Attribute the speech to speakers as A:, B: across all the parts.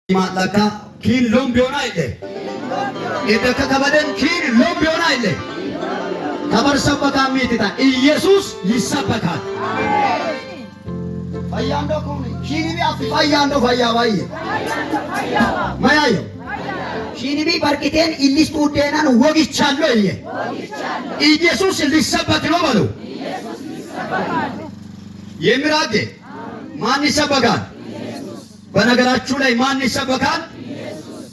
A: ማለካ ኪን ሎም ቢሆን አይለ ኢደከ ከበደን ኪን ሎም ቢሆን አይለ ከበር ሰበካ ሚትታ ኢየሱስ ይሰበካል። ፈያንዶ ኩኒ ሺኒቢ አፍ ፈያንዶ ፈያ ባይ ማያዮ ሺኒቢ በርቂቴን ኢሊስ ጡዴናን ወግቻለሁ እየ ኢየሱስ ሊሰበክ ነው በሉ። የሚራጌ ማን ይሰበካል? በነገራችሁ ላይ ማን ይሰበካል?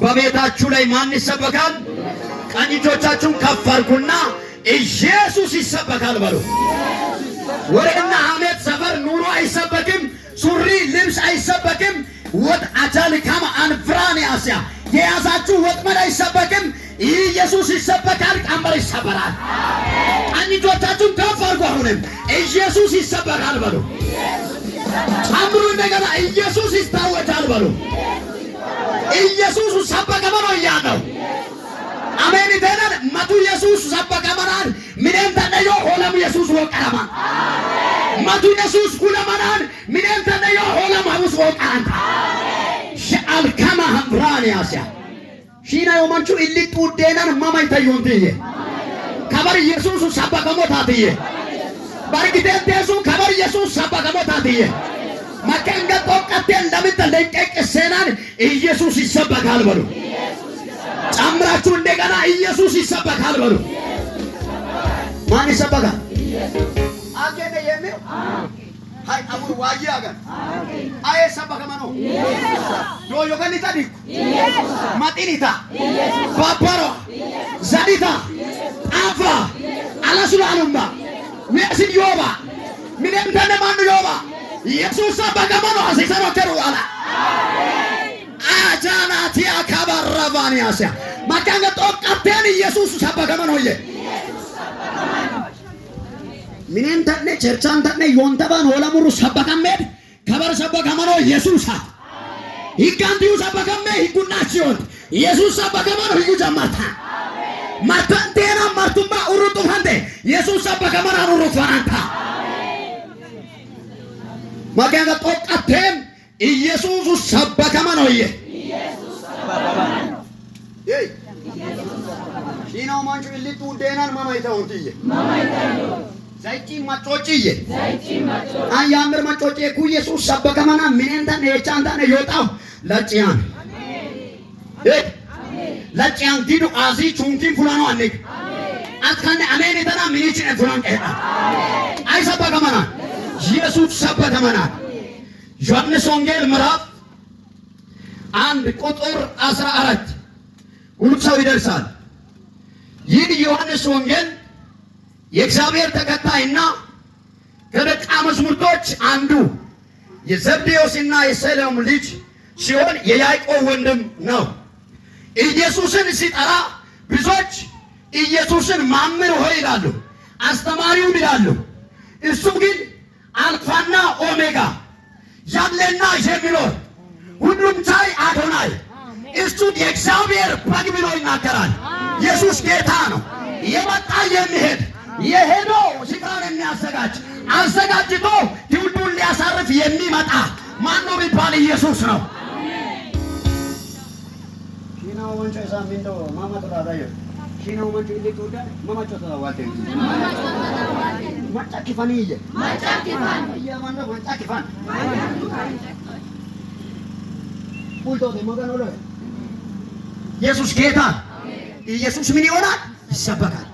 A: በቤታችሁ ላይ ማን ይሰበካል? ቀኝ እጆቻችሁን ከፍ አድርጉና ኢየሱስ ይሰበካል በሉ። ወሬና ሐሜት ሰፈር ኑሮ አይሰበክም። ሱሪ ልብስ አይሰበክም። ወጥ አቻል ካማ አንፍራን ያስያ የያዛችሁ ወጥመድ አይሰበክም። ኢየሱስ ይሰበካል። ቀንበር ይሰበራል። ቀኝ እጆቻችሁን ከፍ አድርጉ። አሁንም ኢየሱስ ይሰበካል በሉ። ጨምሩ እንደገና ኢየሱስ ይታወጃል በሉ። ኢየሱስ ሰበከ በሎ እያለው አሜን ይተናል መቱ ኢየሱስ ሰበከ መናን ሚኔን ተነዮ ሆለም ኢየሱስ ወቀረማ መቱ ኢየሱስ ኩለመናን ሚኔን ተነዮ ሆለም ሀቡስ ወቀረንታ ሸአልከማ ሀምራን ያስያ ሺና ዮመንቹ ኢሊጡ ዴናን ማማይታዮንትዬ ከበር ኢየሱስ ሰበከ ሞታትዬ በርግቴን ቴሱ ከበር ኢየሱስ ሰበከ ሞታትዬ መከንገ ጦቀቴን ለምንተ ለቀቅ ሴናን ኢየሱስ ይሰበካል በሉ። ጨምራችሁ እንደገና ኢየሱስ ይሰበካል በሉ። ማን ይሰበካል? አገነ የሚው ሃይ አቡር ዋይ አገን አየ ሰበከ መኖ ዶዮ ከኒታ ዲኩ ማጢኒታ ባባሮ ዘዲታ ጣፋ አላሱላሉማ ሚያሲን ዮባ ሚደምተነ ማኑ ዮባ ኢየሱስ ሰበከ መኖ አሲሰኖ ከሩ አላ አጃናቲያ ካባራቫኒያሲያ ማካንገ ጦቃቴን ኢየሱስ ሰበከ መኖዬ ሚኔን ተነ ቸርቻን ተነ ዮንተባን ሆለሙሩ ሰበከሜድ ከበር ሰበከመኖ ኢየሱስ हिगांदिዩ ሰበከሜ हिጉናችዮን ኢየሱስ ሰበከመኖ हिጉ ጀማታ ማርተንቴና ማርቱማ ኡሩጡፋንቴ ኢየሱስ ሰበከመና ኡሩጡፋንታ ማካንገ ጦቃቴን ኢየሱስ ሰበከመኖ ዬ ሺናው ማንቹ ኢሊጡ ዴናን ማማይተውንትዬ ዘይጪ ማጮጭዬ አያምር ማጮጭ ኩ ኢየሱስ ሰበከመና ሚኔንታን ኤቻንታን ዮጣው ለጭያን ለጭያን ዲዱ አዚ ቹንኪን ፉላኖ አንክ አትካነ አሜን ተና ሚኒችን ፉላን ቀጣ አይ ሰበከመና ኢየሱስ ሰበከመና ዮሐንስ ወንጌል ምዕራፍ 1 ቁጥር 14 ሁሉም ሰው ይደርሳል። ይህ ዮሐንስ ወንጌል የእግዚአብሔር ተከታይና ከደቀ መዛሙርቶች አንዱ የዘብዴዎስና የሰሎም ልጅ ሲሆን የያዕቆብ ወንድም ነው። ኢየሱስን ሲጠራ ብዙዎች ኢየሱስን መምህር ሆይ ይላሉ፣ አስተማሪውም ይላሉ። እሱ ግን አልፋና ኦሜጋ ያለና የሚኖር ሁሉም ቻይ አዶናይ እሱን የእግዚአብሔር በግ ብሎ ይናገራል። ኢየሱስ ጌታ ነው። የመጣ የሚሄድ የሄዶ ስፍራን የሚያዘጋጅ አዘጋጅቶ ትውልዱን ሊያሳርፍ የሚመጣ ማን ነው ቢባል ኢየሱስ ነው። ኢየሱስ ጌታ። ኢየሱስ ምን ይሆናል? ይሰበካል።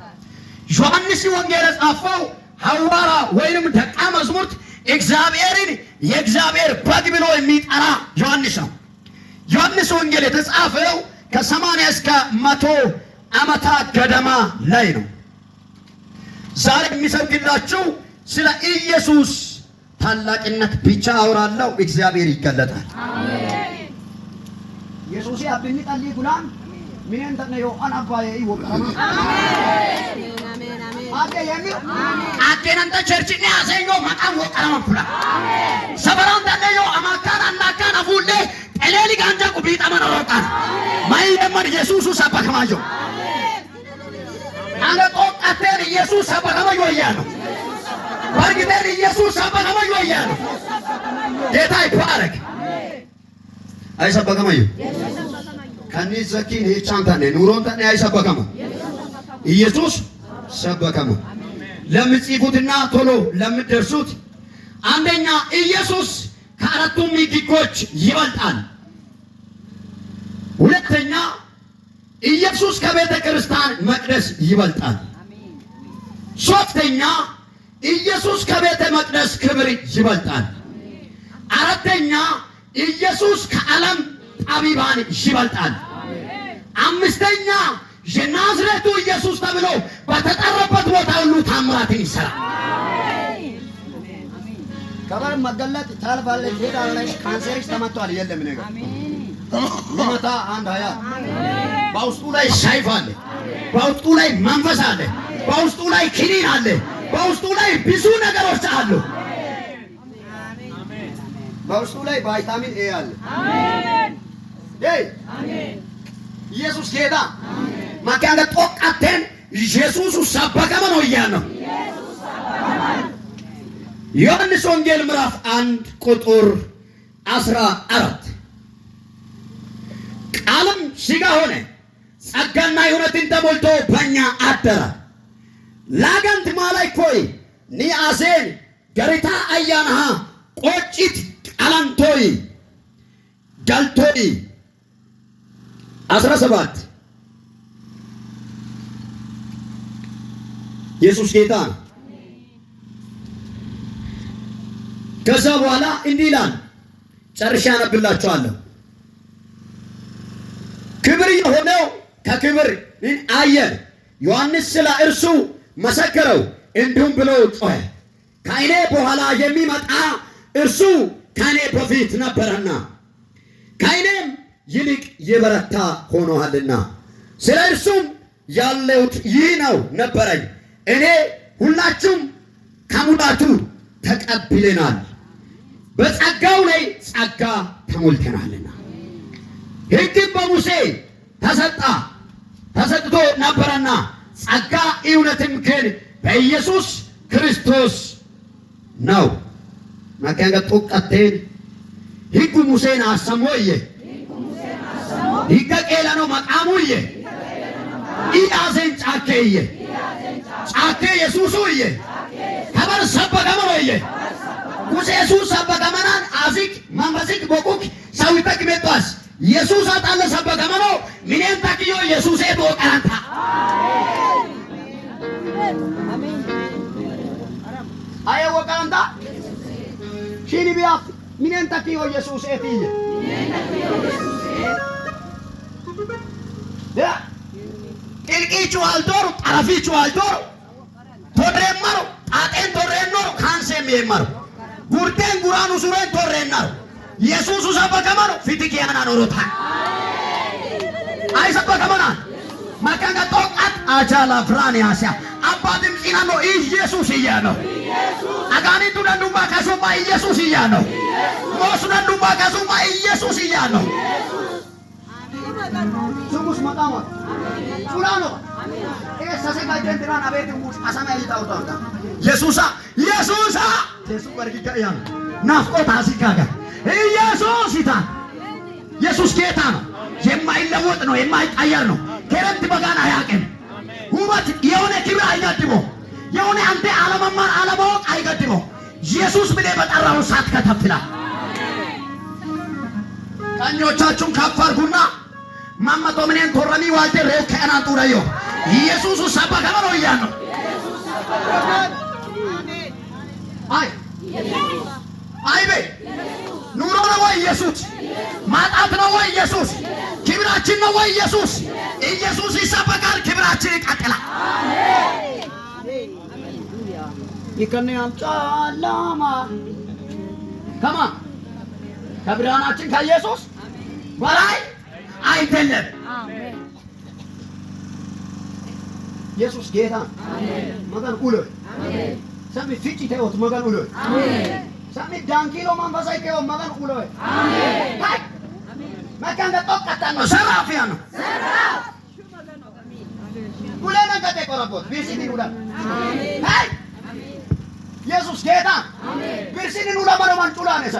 A: ዮሐንስ ወንጌል የጻፈው ሐዋርያ ወይንም ደቀ መዝሙርት እግዚአብሔርን የእግዚአብሔር በግ ብሎ የሚጠራ ዮሐንስ ነው። ዮሐንስ ወንጌል የተጻፈው ከ80 እስከ 100 ዓመታት ገደማ ላይ ነው። ዛሬ የሚሰብክላችሁ ስለ ኢየሱስ ታላቅነት ብቻ አወራለሁ። እግዚአብሔር ይገለጣል። ኢየሱስ አብኒ ጠሊ ጉላን ሚኔን ተነ ዮአን አባዬ ይወቀረማ አዴ የሚው አዴነንተ ቸርችኔ አሰኞ መቃን ወቀረማ ፉላ ሰበራን ተነዮ አማካን አናካን አፉሌ ጠሌሊ ጋንጃ ቁቢጠመን ኦሮቃን ማይለመን ኢየሱሱ ሰበከማዮ አነ ጦቃቴን ኢየሱስ ሰበከማዮ እያለው በርግቴን ኢየሱስ ሰበከማዮ እያለው ጌታ ይባረክ። አይሰበከመዩ ከኒ ዘኪን ሄቻን ታኔ ኑሮን ታኔ አይሰበከሙ ኢየሱስ ሰበከሙ። ለምጽፉትና ቶሎ ለምደርሱት አንደኛ ኢየሱስ ከአራቱም ሕጎች ይበልጣል። ሁለተኛ ኢየሱስ ከቤተ ክርስቲያን መቅደስ ይበልጣል። ሶስተኛ ኢየሱስ ከቤተ መቅደስ ክብር ይበልጣል። አራተኛ ኢየሱስ ከዓለም ጠቢባን ይበልጣል። አምስተኛ የናዝሬቱ ኢየሱስ ተብሎ በተጠራበት ቦታ ሁሉ ታምራትን ይሰራል።
B: ከበር መገለጥ ታልፋለች፣ ትሄዳለች። ካንሰርሽ ተመቷል። የለም ነገር
A: ሚመታ አንድ ሀያ በውስጡ ላይ ሰይፍ አለ፣ በውስጡ ላይ መንፈስ አለ፣ በውስጡ ላይ ክኒን አለ፣ በውስጡ ላይ ብዙ ነገሮች አሉ።
B: በውስጡ ላይ ቫይታሚን ኤ አለ።
A: ሄይ ኢየሱስ ጌታ ማካንገ ጦቃቴን ኢየሱስ ሰበከመ ነው እያለ ነው። ዮሐንስ ወንጌል ምዕራፍ 1 ቁጥር 14 ቃልም ሥጋ ሆነ ጸጋና እውነትን ተሞልቶ በእኛ አደረ። ላገንት ማላይ ኮይ ኒአሴን ገሪታ አያንሃ ቆጭት ቀለንቶይ ገልቶይ 17 ኢየሱስ ጌታ ነው። ከዛ በኋላ እንዲህ ይላል፣ ጨርሻ አነብላችኋለሁ። ክብር የሆነው ከክብር አየን፣ ዮሐንስ ስለ እርሱ መሰከረው፣ እንዲሁም ብሎ ጮኸ፣ ከእኔ በኋላ የሚመጣ እርሱ ከእኔ በፊት ነበረና ከእኔም ይልቅ የበረታ ሆኖሃልና ስለ እርሱም ያለሁት ይህ ነው ነበረኝ። እኔ ሁላችሁም ከሙላቱ ተቀብለናል፣ በጸጋው ላይ ጸጋ ተሞልተናልና። ሕግም በሙሴ ተሰጥቶ ነበረና ጸጋ እውነትም ግን በኢየሱስ ክርስቶስ ነው። ማከንገ ጦቀቴን ሕጉ ሙሴን አሰሞየ ሕገ ቄለኖ መቃሙየ ኢአሴን ጫኬየ ጫኬ ኢየሱሱየ ከበር ሰበከመኖየ ኩሴ ኢየሱስ ሰበከመናን አሲክ መንፈሲክ ቦቁክ ሰዊተክ ሜጧስ ኢየሱስ አጣለ ሰበከመኖ ሚኔን ታክዮ ኢየሱሴ ቦቀራንታ
B: አየ ወቃንታ ሺኒ ቢያፍ ሚኔን ታክዮ ኢየሱስ ኤትየ
A: ጥልቂቹ አልዶሩ ጠረፊቹ አልዶሩ ቶሬማሩ ጣጤን ቶሬኖሩ ካንሴም የማሩ ጉርቴን ጉራኑ ሱሬን ቶሬናሩ ኢየሱስ ሰበከመኑ ፊትኪያና ኖሮታ አይሰበከመና መከንገ ጦቃት አቻላ ፍራን ያሲያ አባትም ጽና ነው ኢየሱስ እያ ነው። አጋኒንቱ ደንዱማ ከሱማ ኢየሱስ እያ ነው። ሞሱ ደንዱማ ከሱማ ኢየሱስ እያ ነው።
B: ስሙስ መቃማ ጩላ ነው ኤሰሰጋጀንትራን አቤት ውስ አሰማ ይታውታውታ
A: ኢየሱሳ ኢየሱሳ ኢየሱስ በርግጋ ያ ነው ናፍቆት አሲካጋ ኢየሱስ ይታ ኢየሱስ ጌታ ነው። የማይለወጥ ነው። የማይቀየር ነው። ክረምት በጋን አያውቅም። ውበት የሆነ ክብር አይገድበው። የሆነ አንተ አለመማር አለማወቅ አይገድበው። ኢየሱስ ብለህ በጠራው ሰዓት ከተፍ ይላል። ቀኞቻችሁን ከፍ አድርጉና ማመቶ ምንን ቶረሚ ዋልቴ ሬው ከአናን ጡረዮ ኢየሱስ ሰበከመ ነው እያለ ነው። አይ አይቤ ኑሮ ነው ወይ ኢየሱስ? ማጣት ነው ወይ ኢየሱስ? ክብራችን ነው ወይ ኢየሱስ? ኢየሱስ ይሰበካል፣ ክብራችን ይቀጥላል።
B: ይከነያል ጨለማ
A: ከማ ከብርሃናችን ከኢየሱስ በላይ አይደለም።
B: ኢየሱስ ጌታ መገን ኡሎ ሰሚ ፊጭ ተወት መገን ኡሎ ሰሚ ዳንኪሎ መንፈሳይ ተወ መገን ኡሎ
A: መከንገ ጦቀታ ነው ሰራፊያ ነው
B: ኡለ ነገጤ ቆረቦት ቢርሲኒ ኡለ አይ ኢየሱስ ጌታ ቢርሲኒ ኡለ መኖ ማን ጩላ ነሳ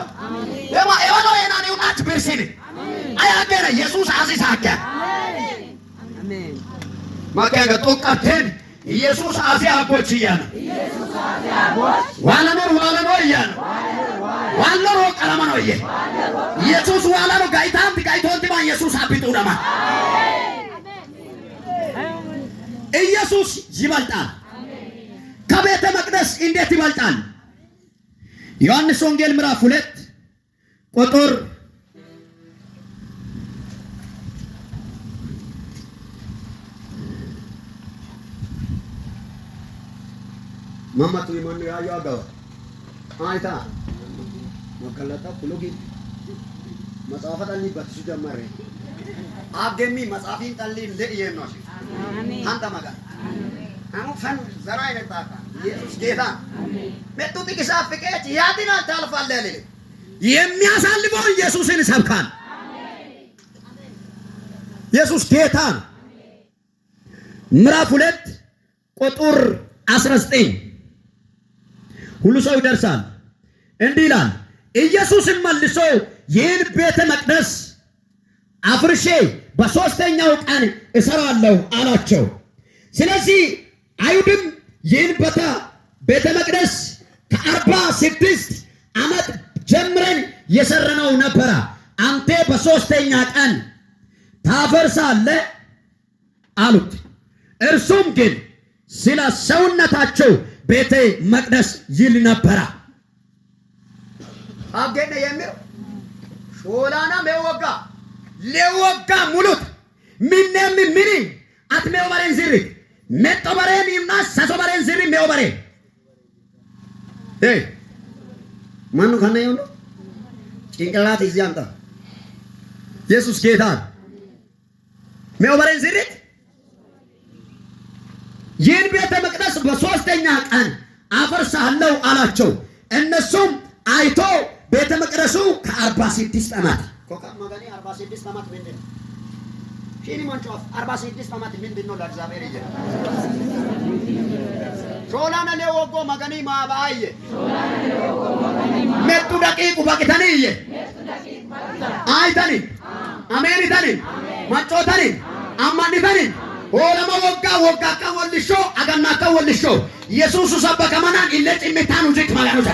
A: ኤማ ኤዋኖ ኤናኒ ኡናች ቢርሲኒ አያገረ ኢየሱስ አሲሳከ ማከገ ጦቃቴን ኢየሱስ አሲ አቦች እያነ ዋለኖር ዋለኖ እያነ ዋለሮ ቀለማ ነው እየ ኢየሱስ ዋለኖ ጋይታንት ጋይቶንት ማ ኢየሱስ አቢጡ ደማ ኢየሱስ ይበልጣል። ከቤተ መቅደስ እንዴት ይበልጣል? ዮሐንስ ወንጌል ምዕራፍ 2 ቁጥር
B: ማማቱ ይማኑ ያዩ አጋባ አይታ መገለጣ ኩሎጊ መጽሐፈ ጠሊ በትሱ ጀመረ አገሚ መጽሐፊን ጠሊ እንደ ነው አንተ መጋ አሙ ፈን ዘራ አይነጣካ ኢየሱስ ጌታ መጡ ጥቂሳ ፍቄች ያድናል ታልፋለህ አለ።
A: የሚያሳልፈው ኢየሱስን ይሰብካል። ኢየሱስ ጌታ ነው። ምዕራፍ 2 ቁጥር 19 ሁሉ ሰው ይደርሳል። እንዲህ ይላል፣ ኢየሱስም መልሶ ይህን ቤተ መቅደስ አፍርሼ በሦስተኛው ቀን እሰራለሁ አላቸው። ስለዚህ አይሁድም ይህን ቤተ መቅደስ ከ46 ዓመት ጀምረን የሰራነው ነበረ፣ አንተ በሦስተኛ ቀን ታፈርሳለህ አሉት። እርሱም ግን ስለ ሰውነታቸው ቤተ መቅደስ ይል ነበረ።
B: አገነ የሚው ሾላና ሜወጋ
A: ሌወጋ ሙሉት ሚነም ሚኒ አትሜው በሬን ዝሪ ሜጦ በሬን ይምና ሳሶ በሬን ዝሪ ሜው በሬ
B: ኤ ማኑ ከነ ይሁን ጭንቅላት እዚህ አምጣ።
A: ኢየሱስ ጌታ ሜው በሬን ዝሪት ይህን ቤተ መቅደስ በሦስተኛ ቀን አፈርሳለሁ አላቸው። እነሱም አይቶ ቤተ መቅደሱ ከ46 ዓመት
B: ኮካ ማጋኒ 46 ዓመት ምንድን ነው? ሺኒ ማንጮፍ 46 ዓመት ምንድን ነው? ለእግዚአብሔር እየ ሾላና ሌወጎ ማጋኒ ማባአየ
A: መጡ ደቂቁ በቅተኒ እየ አይተኒ አሜኒተኒ ማጮተኒ አማኒተኒ ሆለማ ወጋ ወጋ ከወልሾ አገና ከወልሾ ኢየሱስ ሰበከመናን ኢለ ጭምታኑ ጅክ ማጋኑ ዘ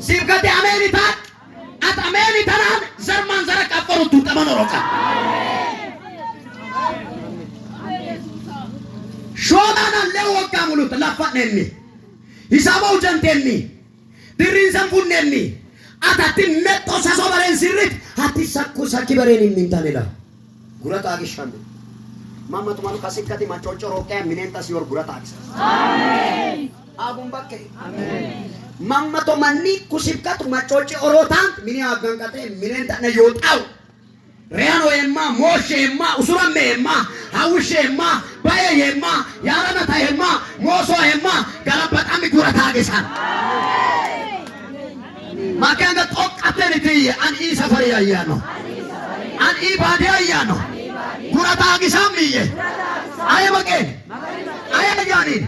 A: ሲብከቴ አሜኒታ አት አሜኒተናን ዘርማን ዘረ ቀፈሩ ቱጠመኖ ሮቃ ሾላና ለወጋ ሙሉት ለፋነኒ ሂሳባው ጀንቴኒ ድሪንሰን ፉኔኒ አታቲ መጦ ሳሶ በሬን ሲሪት አቲ ሰኩ ሰኪ በሬን የሚንታኔላ
B: ጉረታ አግሻለ ማማቱ ማኑ ከሲከቲ ማጮጮ ሮቀ ሚኔንታ ሲወር ጉረታ አግሳ አጉን በከ
A: ማመቶ ማኒ ኩሲብከቱ ማጮጮ ኦሮታን ሚኒ አገንቀቴ ሚኔንታ ነ ይወጣው ሪያኖ የማ ሞሼ የማ ኡሱረሜ የማ ሀውሼ የማ ባዬ የማ ያረመታ የማ ሞሶ የማ ገለበጣሚ ጉረታ አግሳል ማከንገ ጦቃቴን ትዬ አንኢ ሰፈር ያያ ነው አንኢ ባዲያ ያ ነው ጉረታ አግሳም እየ አየ በቄ አየ ያኒን